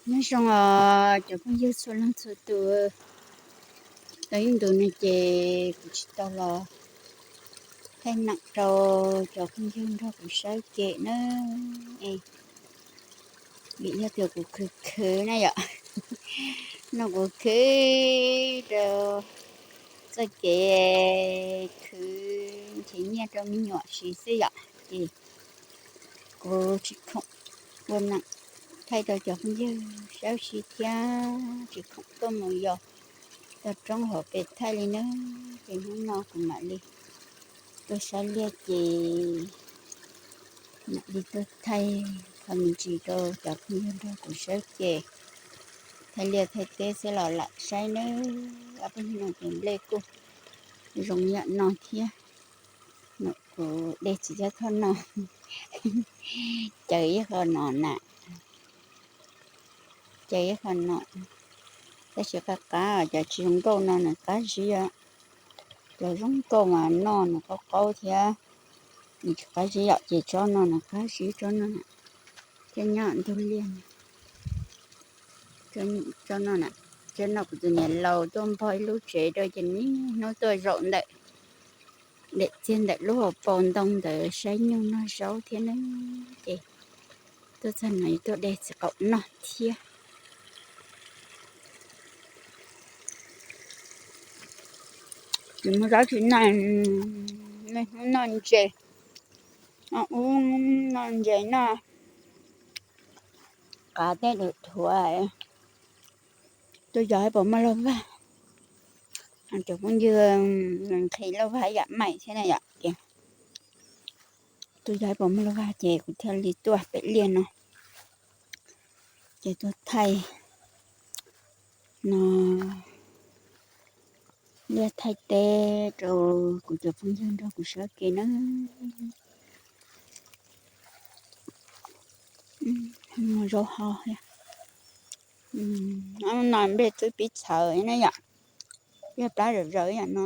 Nyob zoo os cov phooj ywg txhua leej txhua tus, tau ib ntus no ces kuv tsis tau los thaij neem rau cov phooj ywg nrog kuv saib kev na. Vim yog tias kuv khwv khwv na yom, no kuv khwv rau txoj kev khwv nrhiav nyiaj rau me nyuam siv xwb yom, ces kuv tsis khoom ua neem thaij rau cov phooj ywg saib ua si thiab tsis khoom tuaj mus yos toj roob hauv pes thaij li na. Ces hnub no kuv mam li tuaj saib liaj ces mam li tuaj thaij qhov me ntsis rau cov phooj ywg nrog kuv saib ces thaij liaj thaij teb xwb los lam saib nawb. Ob peb hnub no ces nplej kuj zoo yam no thiab. Kuv de txiv cab thoj no, caws ib qho no na, caws ib qho no. Tab sis qab qab cov tsis zoo nkauj no nws qab zib, cov zoo nkauj mas noj nws qaub qaub thiab, nws tsis qab zib yom, ces tsob no nws qab zib tsob no na, thiab nyob ntug liaj tsob no na. Tsob no kuv tus niam laus tuaj npog ib lub tsev rau ces niaj hnub tuaj zaum ntawm, ntawm txiag ntawm lub hauv paus ntoo ntawd saib nyuj noj zaub thiab na. Ces tuaj txog no tuaj de txiv qaub noj thiab. Tsis muaj zaub tsis noj, niaj hnub noj ntses, noj ub noj ntses noj qav tej lwm thuav. Tuaj yos ib puas muaj lauj vag, cov phooj ywg nqhis lauj vag yam maim thiab na yom. Tuaj yos ib puas muaj lauj vag ces kuv thiaj li tuaj pem liaj no, ces tuaj thaij no, liaj thaij teb rau kuv cov phooj ywg nrog kuv saib kev na. Muaj zaub ho thiab. No nplej twb pib txhawv na yom, yog plab zawm zawm yam no.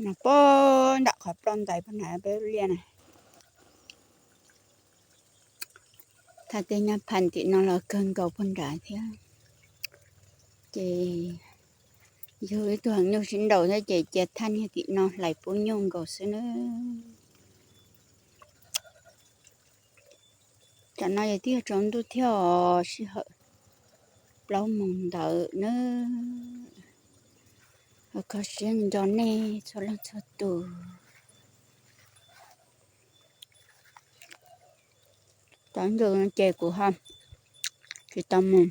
No puag nram qhov ploj ntais puag nrad peb liaj na. Thaj teb nyab phaj tim no los kawg nkaus puag nrad thiab. Ces yug ib tug heev nyuj sib nraus thiab ces cia thaj niag tim no hlais pub nyuj nkaus xwb na. Tam no yog twb yog tsaus ntuj thiab os, sij hawm plaub moos ntawd na. Kho siab nco nej txhua leej txhua tus. Tsaus ntuj ces kuv ho tsis tau mus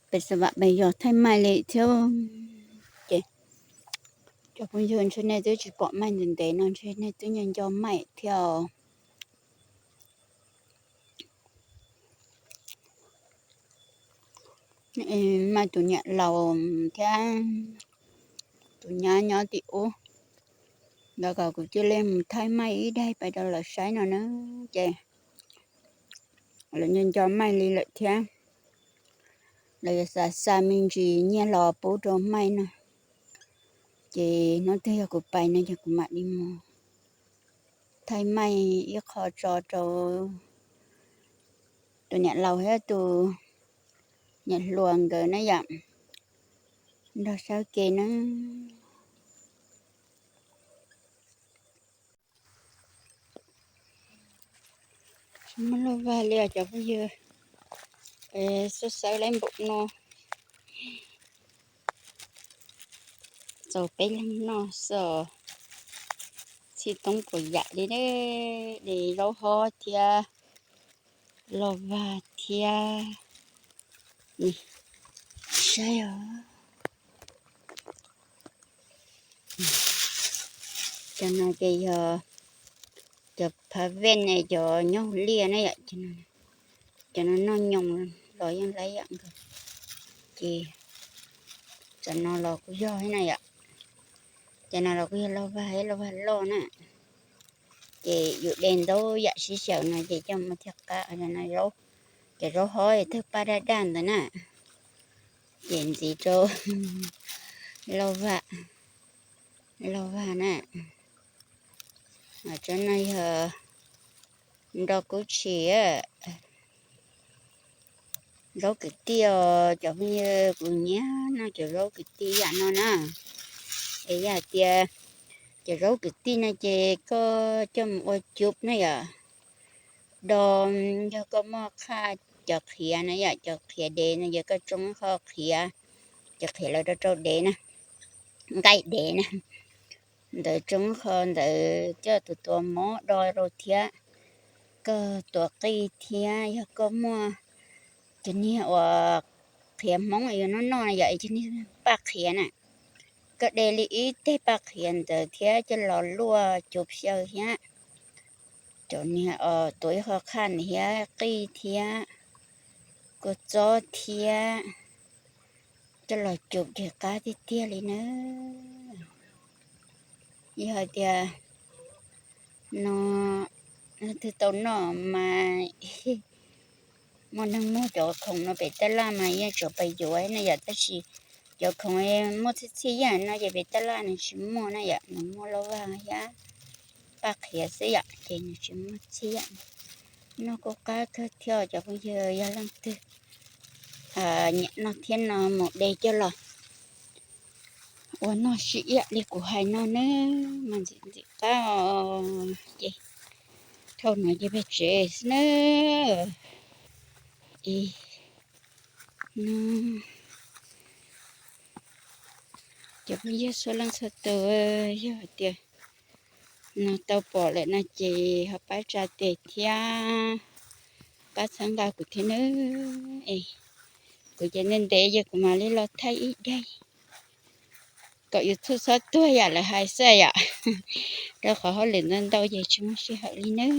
pem xav vam pem yos thaij maij li thiab. Ces cov phooj ywg ntshe nej twb tsis pom maij ntev ntev no ntshe nej twb nco nco maij thiab. Maij tus niam laus thiab tus nyab nyob tim ub, ntawd kom kuv cia li mus thaij maij ib daig pais rau lawv saib no na. Ces lawv nco nco maij li lawm thiab, lawv yuav xav xa me ntsis nyiaj los pub rau maij no. Ces hnub twg yog kuv pais no ces kuv mam li mus thaij maij ib qho tso rau tus niam laus thiab tus niam hluas nkawd na yom, nrog saib kev na. Tsis muaj lauj vag li os cov phooj ywg, xub xawb laib npaum no, txaus peb leeg noj xwb os. Txhij toob puas yam li ne, de zaub hob thiab lauj vag thiab. Saib os, cov no ces yog cov phav vej ne, cov nyob hauv liaj na yom. Cov no noj nyoos los yeej laib yam nkaus. Ces cov no los kuj yog na yom, cov no los kuj yog lauj vag, lauj vag loj na. Ces yus de ntau yam sib xyaw no ces coj mus thiaj qab. Cov no, cov zaub hob twb paj daj daj ntawd na, ces ntxiv rau Lauj Vam, Lauj Vam na. Tsob no yog nro kub tshis, zaub kwv tij os cov phooj ywg, kuv nyiam noj cov zaub kwv tij yam no na. Es yog hais tias cov zaub kwv tij no ces koj coj mus ua cuv na yom. Do, yog koj muaj qhaj cov qhiav na yom, cov qhiav dev no yog koj tsoob qho qhiav, cov qhiav lawv rau rau dev na, nqaij dev na, ntawd tsoob qho ntawd coj tus tuav mob do rau thiab, koj tuav qij thiab, yog koj muaj cov niag uas qhiav Hmoob yuav noj noj yom, cov niag paj qhiav na, koj de li ib teg paj qhiav ntawd thiab coj los luaj cuv xyaw thiab, cov niag tuav ib qho qhaj ntawd thiab qij thiab kua txob thiab coj los cuv ces qab tiag tiag li na. Yog hais tias no leej twg tau noj mas muaj neeg muag cov khoom no pem tab laj mas yeej tsuas pais yuav na yom, tab sis cov khoom muaj txhij txhij yam no ces pem tab laj nws tsis muaj na yom, nws muaj Lauj Vam thiab paj qhiav xwb yom, ces nws tsis muaj txhij yam. Noj kuj qab kawg thiab cov phooj ywg, yog leej twg nyiam noj thiab no mus de coj los ua noj sib iab li kuv hais no na, mas ntxim ntxim qab os. Ces dhau no ces peb tsev xwb na. Es no cov phooj ywg txhua leej txhua tus, yog hais tias no tau pom lawm no ces ho pab tsa tes thiab pab txhawb nqa kuv thiab nawb. Es kuv ces ntev ntev ces kuv mam li los thaij ib daim kom YouTube txhob tuag yam lawv hais xwb yom, rau qhov hauj lwm ntau ntau ces tsis muaj sij hawm li nawb.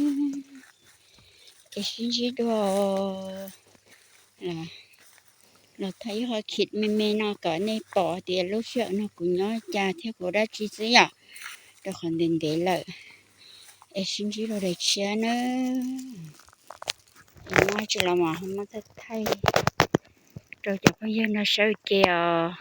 Es sib ntsib dua los thaij ib qho khiv me me no kom nej pom tias lub sij hawm no kuv nyob cas thiab kuv dab tsi xwb yom, rau qhov ntev ntev lawm. Es sib ntsib dua daim tshiab nawb. Es muab tsis los mas ho muab thaij thaij rau cov phooj ywg no saib ua ke os.